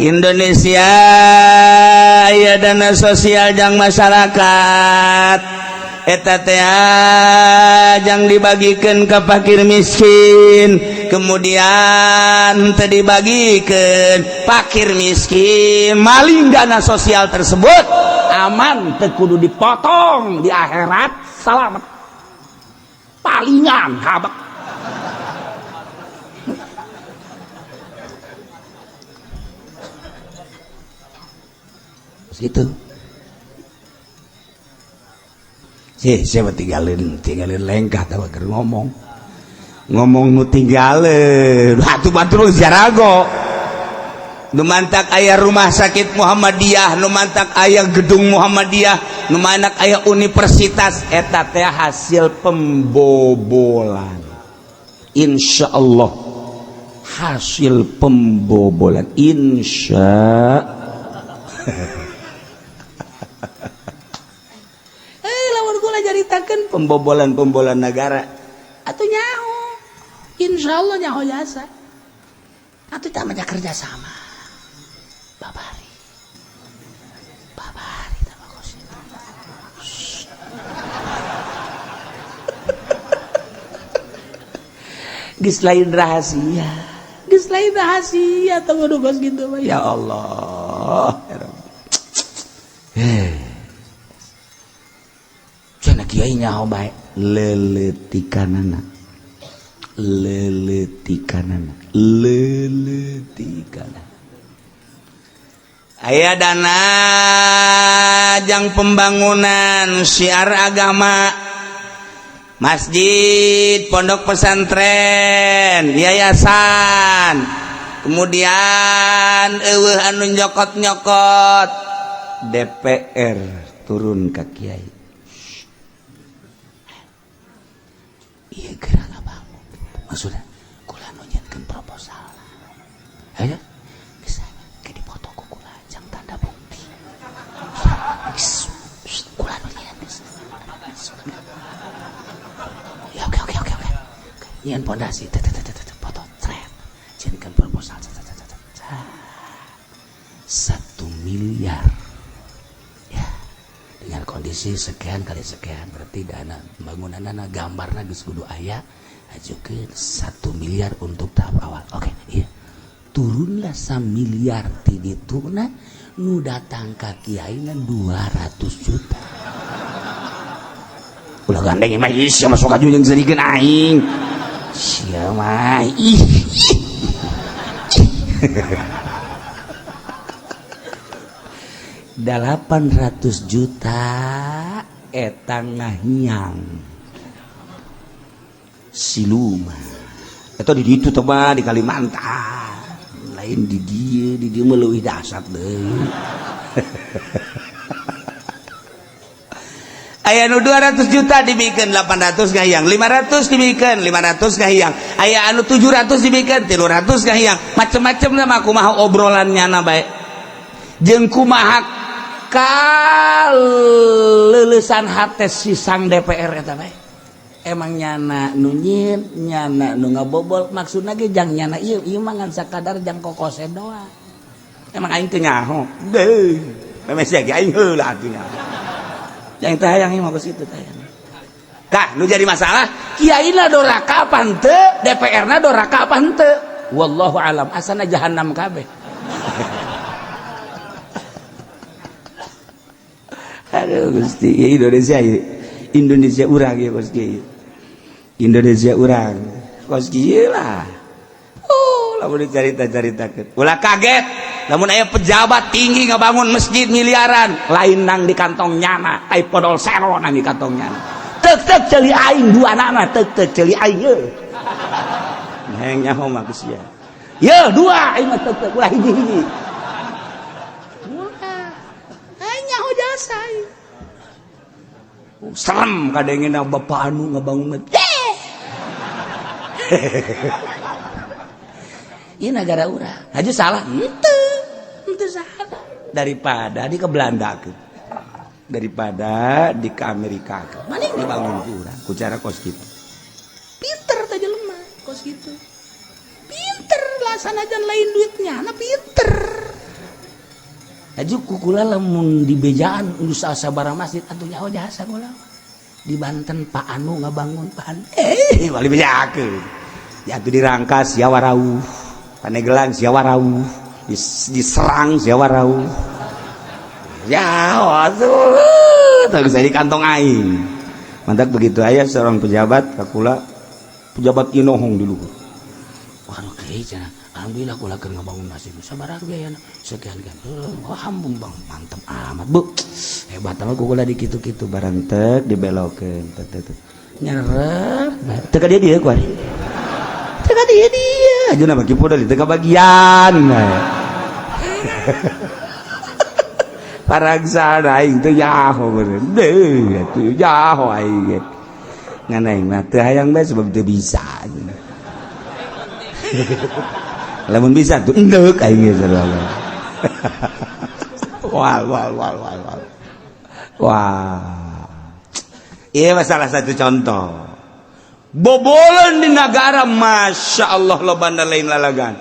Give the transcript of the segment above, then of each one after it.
Indonesia aya dana sosial jang masyarakat, eta teh jang dibagikan ke fakir miskin. Kemudian teu dibagikan, fakir miskin maling dana sosial tersebut, aman teu kudu dipotong di akhirat, selamat palingan habak. Gitu sih, siapa tinggalin tinggalin lengkah tahu keur ngomong ngomong nu tinggalin batu batu jarago. Nu mantak aya rumah sakit Muhammadiyah, nu mantak aya gedung Muhammadiyah, nu mantak aya universitas, eta teh hasil pembobolan. Insya Allah hasil pembobolan, insya. Lamun kula caritakeun pembobolan-pembobolan negara atuh nyaho, insya Allah nyaho jasa atuh namanya kerjasama. Babari babari tambah kos itu. Geus lain rahasia, geus lain rahasia teu kudu kos kitu mah. Ya Allah ya Rabbi. Cenah kiai nyaho bae leuletikanana leuletikanana leuletikanana. Aya dana jang pembangunan syiar agama, masjid, pondok pesantren, yayasan, kemudian eueuh anu nyokot-nyokot. DPR turun ka kiai, iya geura ngabangun, maksudna kula nu nyieunkeun proposal aya geus ke dipoto ku kula jang tanda bukti. Kula nu nyieun geus ya. Oke, nyieun pondasi, tet tet tet, foto cret, nyieunkeun proposal 1 miliar ya, dengan kondisi sekian kali sekian, berarti dana pembangunan dana gambarna geus kudu aya, ajukeun 1 miliar untuk tahap awal. Oke, iya, turunlah 1 miliar ti dituna, nu datang ka kiai 200 juta. Ulah gandeng mah, ih sia masuk aju jeung serikeun aing sia mah, ih. 800 juta eta ngahiang siluman eta di ditu teh mah, di Kalimantan, lain di dieu. Di dieu mah leuwih dahsyat deui. Aya nu 200 juta dibikeun, 800 ngahiyang, 500 dibikeun, 500 ngahiyang, aya anu 700 dibikeun, 300 ngahiyang, macem-macem mah. Kumaha obrolannya na bae jeung kumaha kaleulesan hate si sang DPR eta bae. Emang nyana nu nyieun, nyana nu ngabobol, maksudna ge jang nyana ieu, ieu mah ngan sakadar jang kokose doang. Emang aing teu nyaho deui, memeh sia ge aing heula atuh nyaho. Yang teh hayang mah geus kitu teh. Tah, nu jadi masalah kiaina doraka apa henteu, DPR na doraka apa henteu, wallahu alam, asana jahanam kabeh. Aduh Gusti, ya Indonesia ya. Indonesia urang ya kos kieu. Indonesia urang kos kieu lah. Oh, lamun dicarita-caritakeun. Ulah kaget lamun aya pejabat tinggi ngabangun masjid miliaran, lain nang di kantong nyana, ai podol sero nang di kantong nyana. Tek tek ceuli aing dua nana, tek tek ceuli aing ye. Hayang nyaho mah geus sia. Ye dua aing mah tek tek ulah hiji-hiji. Ulah. Aing nyaho jasa aing. Serem kadengena bapak anu ngebangun masjid. Ini negara urang. Aja salah. Itu salah. Daripada di ke Belanda ke. Daripada di ke Amerika ke. Maling dibangun ku urang ku cara kos gitu. Pinter teh jelema kos gitu. Pinter lah sanajan lain duitnya, nah pinter. Aju kukula lamun di bejaan geus sabaraha masjid atuh nyaho jasa kula. Di Banten Pak Anu ngabangun Pak Anu. Wali bejakeun. Ya atuh dirangkas sia warauh. Panegelang sia warauh. Diserang sia warauh. Ya atuh teu bisa di kantong aing. Mantak begitu aya seorang pejabat kakula pejabat inohong di luhur. Waduh kiai cenah. Alhamdulillah kula keur ngabangun masjid. Sabaraha biayana? Sekian kan. Wah hambung bang, mantep amat, Bu. Hebat amat kula di kitu-kitu barang tek dibelokeun tek tek. Nyerep. Teu ka dia dia kuari. Teu ka dia dia. Ajeuna bagi podol teu kabagian. Parangsana aing teu nyaho bener. Deuh atuh nyaho aing ge. Ngan aing mah teu hayang bae sebab teu bisa. Lamun bisa tuh endek aing ge sarua. Wal wal wal wal wal. Wah. Ieu mah salah satu contoh. Boboleun di nagara Masya Allah lobana lain lalagaan.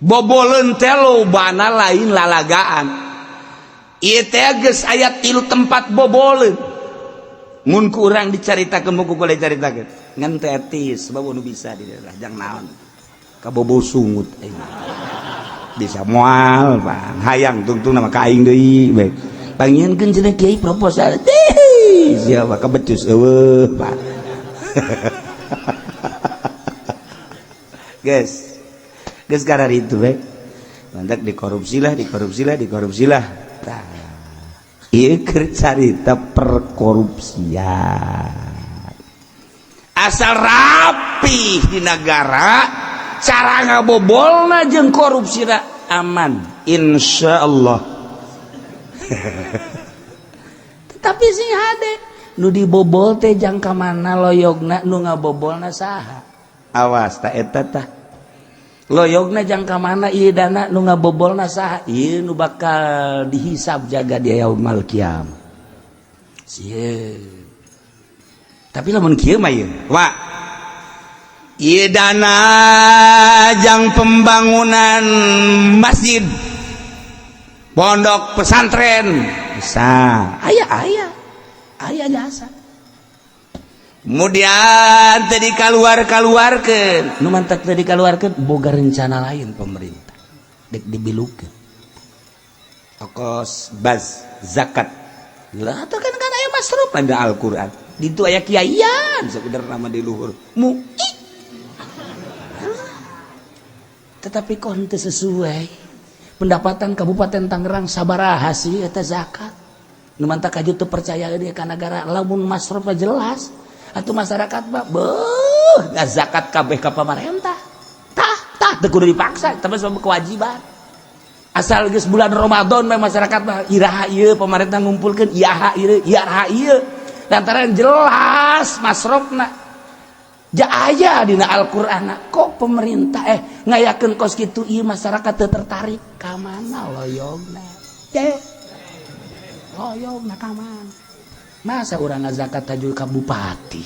Boboleun teh lobana lain lalagaan. Ieu teh geus aya 3 tempat boboleun. Mun ku urang dicaritakeun mun ku kula dicaritakeun. Ngan teh etis sebab nu bisa di daerah jang naon. Kabobo sungut aing. Bisa moal bang hayang tungtung nama ka aing deui bae. Pangieunkeun cenah kiai proposal. Siapa kabecus eueuh Pak. Guys. Geus karar itu bae. Mantak dikorupsilah, dikorupsilah, dikorupsilah. Tah. Ieu keur carita perkorupsian. Asal rapi di negara, cara ngabobolna jeung korupsina aman, insyaallah. Tetapi sing hade nu dibobol teh jangka mana loyogna, nu ngabobolna saha? Awas ta eta tah. Loyogna jangka mana ieu dana, nu ngabobolna saha? Ieu nu bakal dihisab jaga di yaumul kiamah. Sieun. Tapi lamun kieu mah ieu, wa ieu dana jang pembangunan masjid, pondok pesantren bisa, aya aya aya jasa. Kemudian tadi keluar-keluarkeun, nu mantak tadi keluarkeun boga rencana lain pemerintah. Dek dibilukeun. Tokos baz zakat. Lah kan kan aya masruf ada Al-Qur'an. Ditu aya kiaian sekedar nama di luhur. Mu tetapi kok henteu sesuai pendapatan Kabupaten Tangerang sabaraha sih eta zakat. Nu mantak kaju teu percaya deui ka nagara lamun masruf jelas atuh masyarakat mah beuh ngazakat kabeh ka pamarentah. Tah tah teu kudu dipaksa tapi sebab kewajiban. Asal geus bulan Ramadan mah masyarakat mah iraha ieu pemerintah ngumpulkeun iraha ieu iraha ieu lantaran jelas masrofna. Ja aya dina Al-Qur'an kok pemerintah ngayakeun kos kitu ieu masyarakat teu tertarik ka mana loyogna? Teh loyogna ka mana? Masa urang ngazakat tajul ka bupati?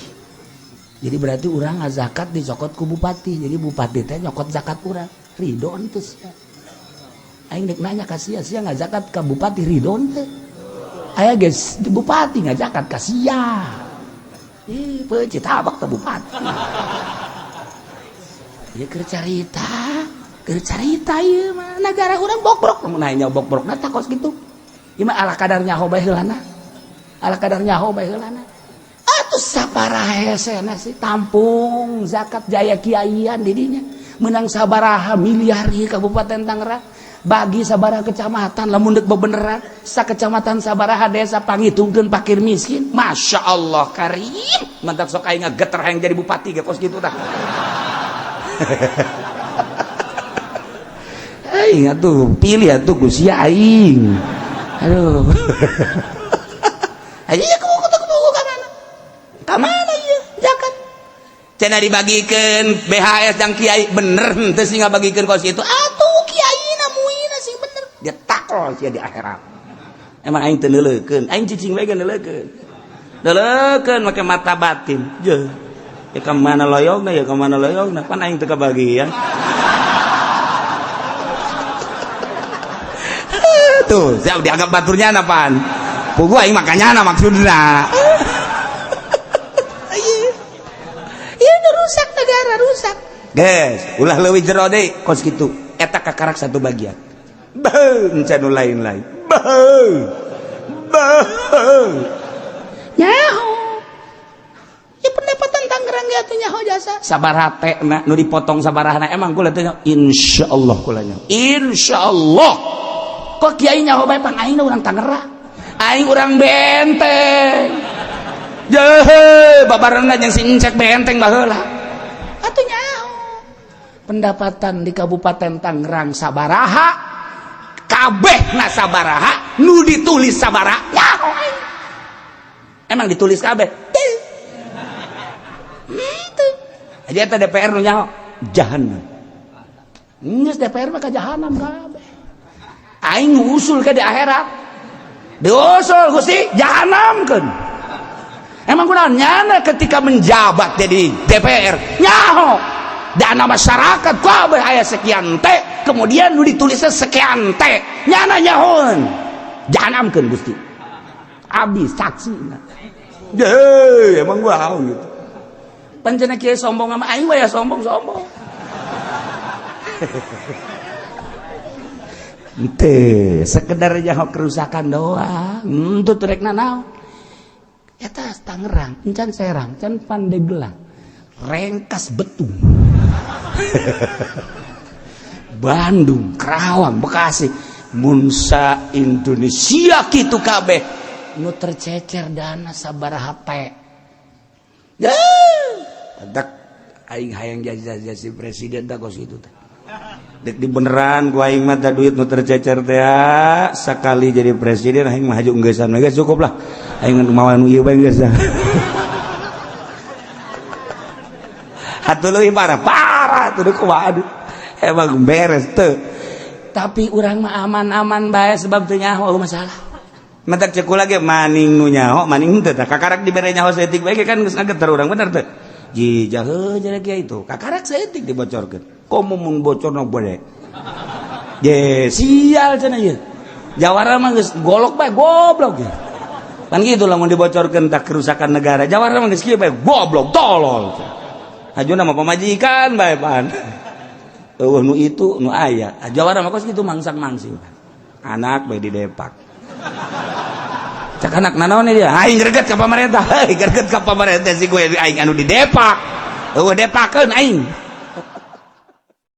Jadi berarti urang ngazakat dicokot ku bupati. Jadi bupati teh nyokot zakat urang. Ridho henteu sia. Aing dek nanya ka sia, sia ngazakat ka bupati ridho henteu? Aya geus bupati ngazakat ka sia. Ih, peuncit tabak teh bupati. Ieu keur carita ieu mah nagara urang bokrok mun aya bokrokna tah kos kitu. Ieu mah ala kadar nyaho bae heulana. Ala kadar nyaho bae heulana. Atuh saparaha hesena sih tampung zakat jaya kiaian di dinya. Menang sabaraha miliar ieu Kabupaten Tangerang. Bagi sabaraha kecamatan lamun deuk bebeneran sakecamatan sabaraha desa pangitungkeun fakir miskin. Masya Allah karim. Mantap sok aing ngageter hayang jadi bupati ge kos kitu tah. Aing atuh pilih atuh ku sia aing. Aduh. Ayo kubu ka mana? Ka mana ieu zakat? Cenah dibagikeun BHS jang kiai bener henteu sih ngabagikeun kos kitu. Atuh kiaina muina sing bener. Dia takol sia di akhirat. Emang aing teu neuleukeun, aing cicing we ge neuleukeun. Neuleukeun make mata batin. Jeuh. Ya ka mana loyogna, ya ka mana loyogna, pan aing teu kabagian. Tuh, siap dianggap baturnya apaan? Pugu aing makanya maksudna. Iya, rusak negara, rusak. Guys, ulah leuwih jero deui kos kitu. Eta kakarak satu bagian. Beuh, encan nu lain-lain. Beuh. Beuh. Nyaho. Ya pendapatan Tangerang ge atuh nyaho jasa. Sabaraha teh na nu dipotong sabarahana emang kula teh insyaallah kula nyaho. Insyaallah. Kok kiai nyaho bae pang aing urang Tangerang. Aing urang Benteng. Jehe, babarengan jeung si Encek Benteng baheula. Atuh nyaho. Pendapatan di Kabupaten Tangerang sabaraha, kabeh na sabaraha, nu ditulis sabaraha, nyaho aing. Emang ditulis kabeh? Teu. Itu. Aja eta DPR nu nyaho jahanam. Geus DPR mah ka jahanam kabeh. Aing nu usul ke di akhirat. Diusul Gusti jahanamkeun. Emang kunaon nyana ketika menjabat jadi DPR nyaho dana masyarakat kabeh aya sekian T, kemudian nu ditulisnya sekian T, nyana nyahoeun jahanamkeun Gusti. Abis saksi. Ye, emang gua haun gitu. Pancena kieu sombong sama aing we ya sombong-sombong. Ente sekedar nyaho kerusakan doang. Henteu rek nanaon. Eta Tangerang, encan Serang, encan Pandeglang, Rengkas Betung. Bandung, Kerawang, Bekasi, Munsa Indonesia kitu kabeh nu tercecer dana sabaraha teh. Ya, tak aing hayang jadi presiden tak kos kitu teh. Dek di beneran ku aing mah duit nu tercecer teh sakali jadi presiden aing mah haju geussan we cukup lah. Aing mawa nu ieu bae geus. Atuh leuwih parah, parah atuh kumaha emang beres teu. Tapi urang mah aman-aman bae sebab teu nyaho masalah. Mentak cek kula ge maning nu nyaho, maning henteu tah kakarak dibere nyaho saeutik bae kan geus ngageter urang bener teu. Ji jahe jadi kieu itu kakarak saeutik dibocorkeun. Komo mun bocorna bade. Je sial cenah ieu. Jawara mah geus golok bae goblok ge. Kan gitu lamun dibocorkeun tah kerusakan negara. Jawara mah geus kieu bae goblok tolol. Hajuna mah pamajikan bae pan. Eueuh nu itu nu aya. Jawara mah kos kitu mangsang-mangsing. Anak bae di depak. Cak anak nanaon dia? Aing greget ka pamarentah. Heuy greget ka pamarentah si gue aing anu di depak. Eueuh depakeun aing.